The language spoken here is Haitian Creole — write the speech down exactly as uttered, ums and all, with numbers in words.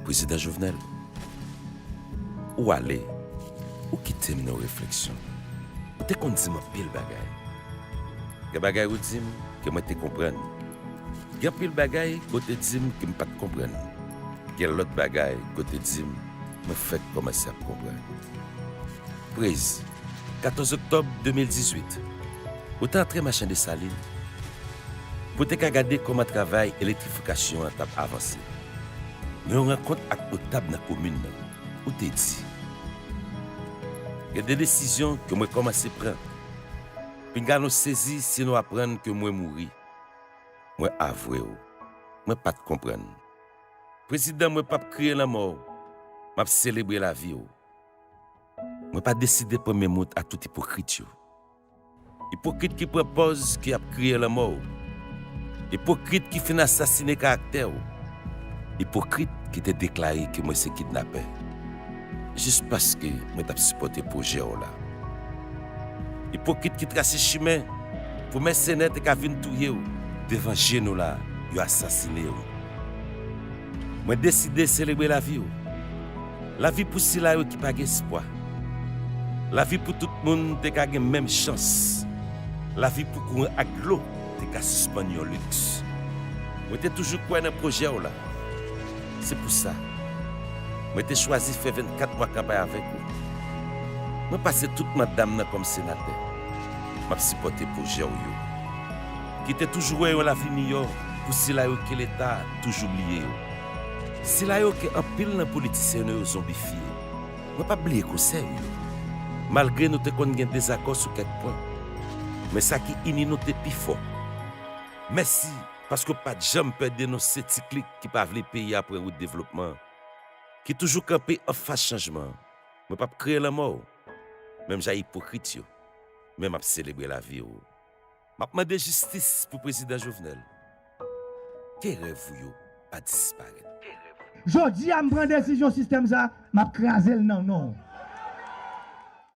Prezidan Jovenel, ou ale, ou kite m nan refleksyon. Ou te konn di m anpil bagay. Gen bagay ou di m ke mwen te konprann. Gen anpil bagay ke w te di m ke m pa t konprann. Gen lòt bagay ke w te di m, mwen fèk kòmanse ap konprann. Prez, katòz oktòb de mil dizuit, ou te antre Machan Desalin pou te ka gade kòman travay elektrifikasyon an t ap avanse. Nan yon rankont ak notab nan komin nan, ou te di, gen de desizyon ke mwen kòmanse pran. Pinga nou sezi si nou aprann ke mwen mouri. Mwen avwe w, mwen pa t konprann. Prezidan, mwen p ap kriye lanmò w, m ap selebre lavi w. Mwen pa deside pran menm wout ak tout ipokrit yo. Ipokrit ki pran pòz ke y ap kriye lanmò w. Ipokrit ki fin asasine karaktè w. Ipokrit ki te deklare ke mwen se kidnapè. Jis paske mwen t ap sipòte pwojè w la. Ipokrit ki trase chimen pou mèsenè te ka vin touye w devan je nou la, yo asasine w. Mwen deside selebre lavi w. Lavi pou sila yo ki pa gen espwa. Lavi pou tout moun te ka gen menm chans. Lavi pou kouran ak dlo te ka sispann yon liks. Mwen te toujou kwè nan pwojè w la. Se pou sa, mwen te chwazi fè vennkat mwa kanpay avèk ou. Mwen pase tout manda m nan kòm senatè. M ap sipòte pwojè w yo, ki te toujou wè yon lavi miyò pou sila yo ke Leta toujou bliye yo. Sila yo ke anpil nan politisyen nou yo zonbifye. Mwen p ap bliye konsèy ou yo. Malgre nou te konn gen dezakò sou kèk pwen, men sa ki ini nou te pi fò. Mèsi paske w pa t janm pè denonse ti klik ki pa vle peyi a pran wout devlopman, ki toujou kanpe anfas chanjman. Mwen p ap kriye lanmò w, menm jan ipokrit yo, men m ap selebre lavi w. M ap mande jistis pou Prezidan Jovenel. Ke rèv ou yo pa disparèt. Jodi a, m pran desizyon sistèm sa, m ap kraze l nan non w.